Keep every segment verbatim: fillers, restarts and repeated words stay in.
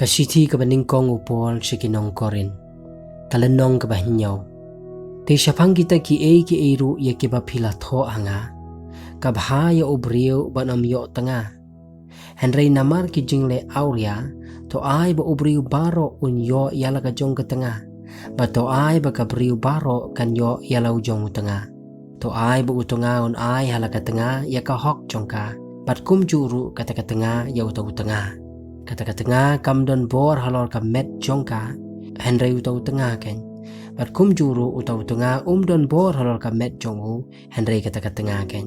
Ka shithi kaba nyngkong u Paul sha ki nong Korinth. Ka lynnong kaba hynñiew. Te shaphang kita kiei kiei ruh ïa kiba phi la thoh ha nga, ka bha ïa u briew ban ym ïoh tnga. Hynrei namar ki jingleh awria, to ai ba u briew baroh un ïoh ïa la ka jong ka tnga, bad to ai ba ka briew baroh kan ïoh ïa la u jong u tnga. To ai ba u tnga un ai ha la ka tnga ïa ka hok jong ka, bad kumjuh ruh kata ka tnga ïa uta u tnga. Kata ka tnga kam don bor halor ka met jong ka, hynrei uta u tnga keiñ. Bad kumjuh ruh uta u tnga um don bor halor ka met jong u, hynrei kata ka tnga keiñ.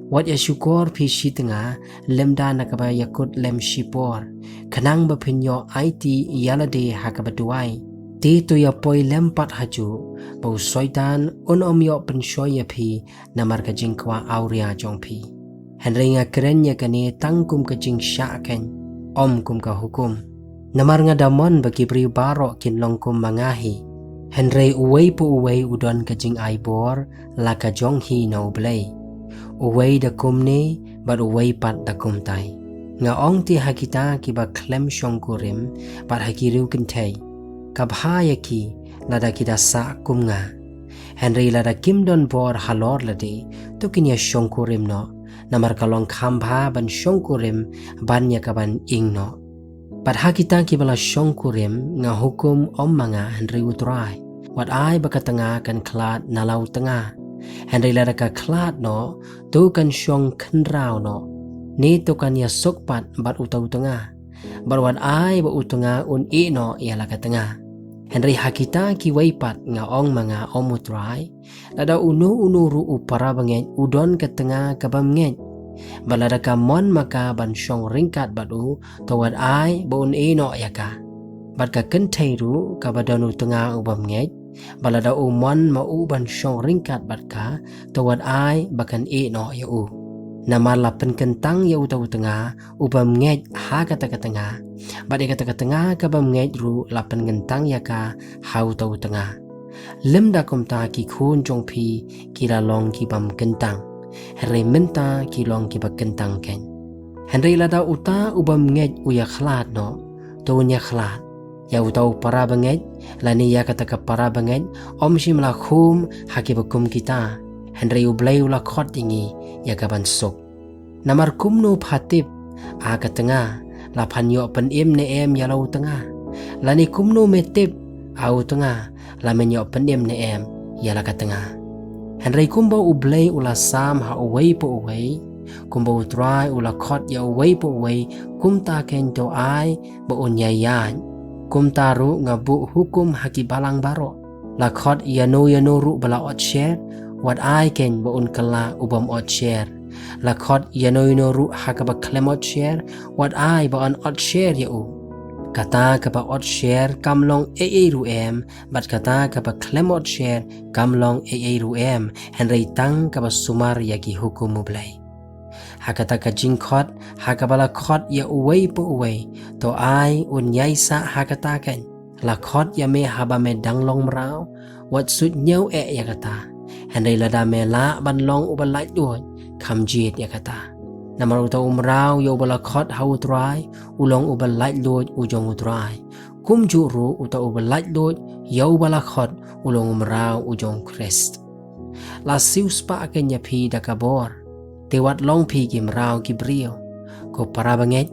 Wat ïa shukor phi shi tnga, lymda na kaba ïakut lem shipor, khnang ba phin ïoh aiti ïa lade ha kaba duwai. Te to ïa poi lem pat hajuh, ba u Soitan un ym ïoh pynshoi ïa phi namar ka jingkwah awria jong phi. Hynrei nga kren ïa kane tang kum ka jingshah keiñ, ym kum ka hukum. Namar nga da mon ba ki briew baroh kin long kum ma nga hi. Hynrei uwei pa uwei u don ka jingai bor la ka jong hi na U Blei, uwei da kumne bad uwei pat da kumtai. Nga ong te ha kita kiba khlem shongkurim bad ha ki riewkynthei, ka bha ïa ki lada ki da sah kum nga. Hynrei lada kim don bor halor lade, to kin ïa shongkurim noh, namar ka long kham bha ban shongkurim ban ïa kaban ïeng noh. Bad ha kita kiba la shongkurim, nga hukum ym ma nga hynrei U Trai. Wat ai ba ka tnga kan khlad na la u tnga. Hynrei lada ka khlad noh, to kan shong khynraw noh, ne to kan ïa suk pat bad uta u tnga. Bad wat ai ba u tnga un ïeh noh ïa la ka tnga. Hynrei ha kita kiwei pat nga ong ma nga, ym U Trai, lada uno uno ruh u para bangeit u don ka tnga ka bym ngeit, bad lada ka mon ma ka ban shong ryngkat bad u, to wat ai ba un ïeh noh ïa ka. Bad ka kynthei ruh kaba don u tnga u bym ngeit, bad lada u mon ma u ban shong ryngkat bad ka, to wat ai ba kan ïeh noh ïa u. Namar la pynkyntang ïa uta u tnga u bym ngeit ha kata ka tnga, bad ïa kata ka tnga ka bym ngeit ruh la pynkyntang ïa ka ha uta u tnga. Lymda kumta ki khun jong phi ki la long ki bym kyntang, hynrei mynta ki long kiba kyntang keiñ. Hynrei lada uta u bym ngeit u ïa khlad noh, to un ïa khlad. Ïa uta u para bangeit, lane ïa kata ka para bangeit, ym shym la khum ha kiba kum kita, hynrei U Blei u la khot ïa ngi ïa kaban suk. Namar kumno pha tip, a ka tnga, la phan ïoh pynim ne em ïa la u tnga? Lane kumno me tip, a u tnga, la men ïoh pynim ne em ïa la ka tnga? Hynrei kumba U Blei u la sam ha uwei pa uwei, kumba U Trai u la khot ïa uwei pa uwei, kumta keiñ to ai ba un ïaïaid. Kumta ruh nga buh hukum ha ki balang baroh. La khot ïano ïano ruh ba la ot sher, wat ai keiñ ba un kylla u bym ot sher. La khot ïano ïano ruh ha kaba khlem ot sher, wat ai ba un ot sher ïa u. Kata kaba ot sher kam long ei ei ruh em, bad kata kaba khlem ot sher kam long ei ei ruh em, hynrei tang kaba sumar ïa ki hukum U Blei. Ha kata ka jingkhot ha kaba la khot ïa uwei pa uwei, to ai un ïaisah ha kata keiñ. La khot ïa me haba me dang long mraw, wat suidñiew eh ïa kata. Hynrei lada me lah ban long uba laitluid, kham jied ïa kata. Namar uta u mraw ïa uba la khot ha U Trai, u long uba laitluid u jong U Trai. Kumjuh ruh uta uba laitluid ïa uba la khot, u long u mraw u jong U Khrist. La siewspah keiñ ïa phi da ka bor, te wat long phi ki mraw ki briew. Ko para bangeit,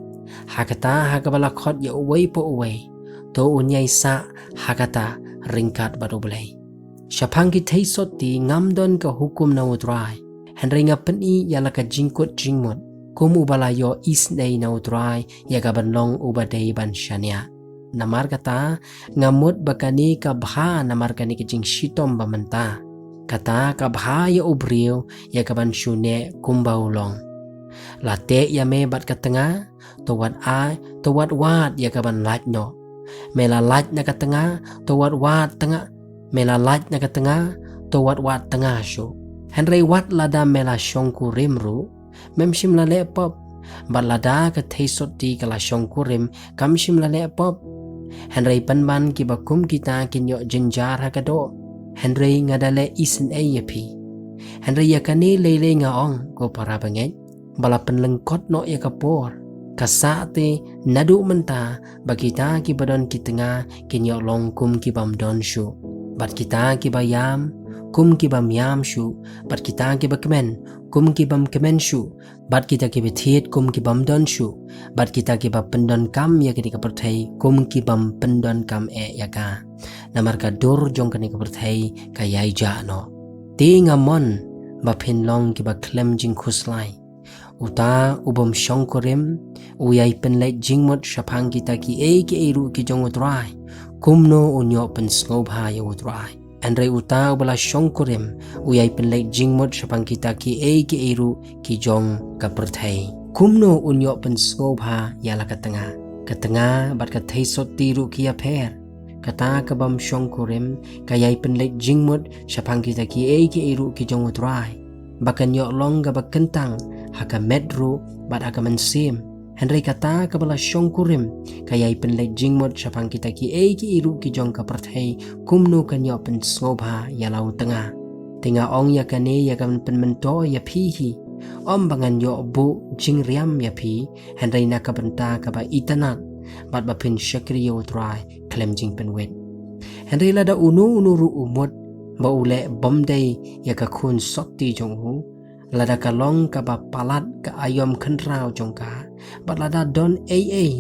ha kata ha kaba la khot ïa uwei pa uwei, to un ïaisah ha kata ryngkat bad U Blei. Shaphang ki theisotti ngam don ka hukum na U Trai, hynrei nga pyni ïa la ka jingkut jingmut, kum uba la ïoh isynei na U Trai ïa kaban long uba dei ban shaniah. Namar kata, nga mut ba kane ka bha namar kane ka jingshitom ba mynta. Kata ka bha ïa u briew ïa kaban shu neh kumba u long. La teh ïa me bad ka tnga, to wat ai, to wat wad ïa kaban lait noh. Me la lait na ka tnga, to wat wad tnga. Me la lait na ka tnga, to wat wad tnga shuh. Hynrei wat lada me la shongkurim ruh, mem shym la leh pop. Bad lada ka theisotti ka la shongkurim, kam shym la leh pop. Hynrei pynban kiba kum kita kin ïoh jynjar ha ka doh. Hynrei nga da leh isynei ïa phi. Hynrei ïa kane lei lei nga ong, ko para bangeit, ba la pynlyngkot noh ïa ka por, Ka sah te, naduh mynta ba kita kiba don ki tnga kin ïoh long kum ki bym don shuh, bad kita kiba ïam kum ki bym ïam shuh, bad kita kiba kmen kum ki bym kmen shuh, bad kita kiba thied kum ki bym don shuh, bad kita kiba pyndonkam ïa kane ka pyrthei kum ki bym pyndonkam eh ïa ka. Namar ka dur jong kane ka pyrthei ka ïai jah noh. Te nga mon ba phin long kiba khlem jingkhuslai. Uta u bym shongkurim u ïai pynleit jingmut shaphang kita kiei kiei ruh ki jong U Trai, kumno un ïoh pynsngewbha ïa U Trai? Hynrei uta uba la shongkurim u ïai pynleit jingmut shaphang kita kiei kiei ruh ki jong ka pyrthei, kumno un ïoh pynsngewbha ïa la ka tnga? Ka tnga bad ka theisotti ruh ki ïapher. Kata ka bym shongkurim ka ïai pynleit jingmut shaphang kita kiei kiei ruh ki jong U Trai, ba kan ïoh long kaba kyntang ha ka met ruh bad ha ka mynsiem. Hynrei kata kaba la shongkurim ka ïai pynleit jingmut shaphang kita kiei kiei ruh ki jong ka pyrthei, kumno kan ïoh pynsngewbha ïa la u tnga? Te nga ong ïa kane ïa ka ban pynmyntoi ïa phi hi, ym ba ngan ïoh buh jingriam ïa phi, hynrei na ka bynta kaba itynnad, bad ba phin shakri ïa U Trai khlem jingpynwit. Hynrei lada uno uno ruh u mut ba u leh bym dei ïa ka khun sotti jong u, lada ka long kaba palat ka aïom khynraw jong ka, bad lada don ei ei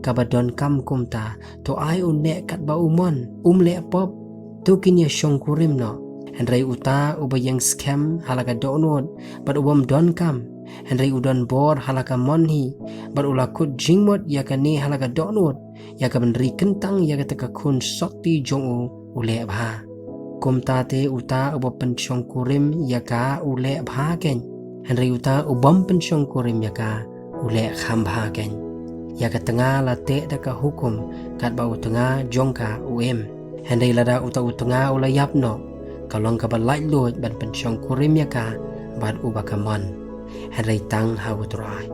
kaba donkam kumta, to ai un leh katba u mon, um leh pop, to kin ïa shongkurim noh. Hynrei uta uba ïeng skhem ha la ka dohnud, bad u bym donkam, hynrei u don bor ha la ka mon hi, bad u la kut jingmut ïa kane ha la ka dohnud, ïa ka ban ri kyntang ïa kata ka khun sotti jong u, u leh bha. Kumta te uta uba pynshongkurim ïa ka u leh bha keiñ, hynrei uta u bym pynshongkurim ïa ka u leh kham bha keiñ. Ïa ka tnga la teh da ka hukum katba u tnga jong ka u im. Hynrei lada uta u tnga u la ïap noh, ka long kaba laitluid ban pynshongkurim ïa ka bad uba ka mon, hynrei tang ha U Trai.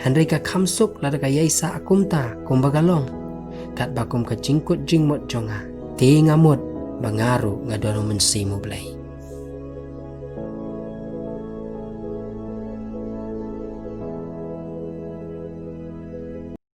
Hynrei ka kham suk lada ka ïai sah kumta kumba ka long, katba kum ka jingkut jingmut jong nga. Te nga mut ba nga ruh nga don U Mynsiem U Blei.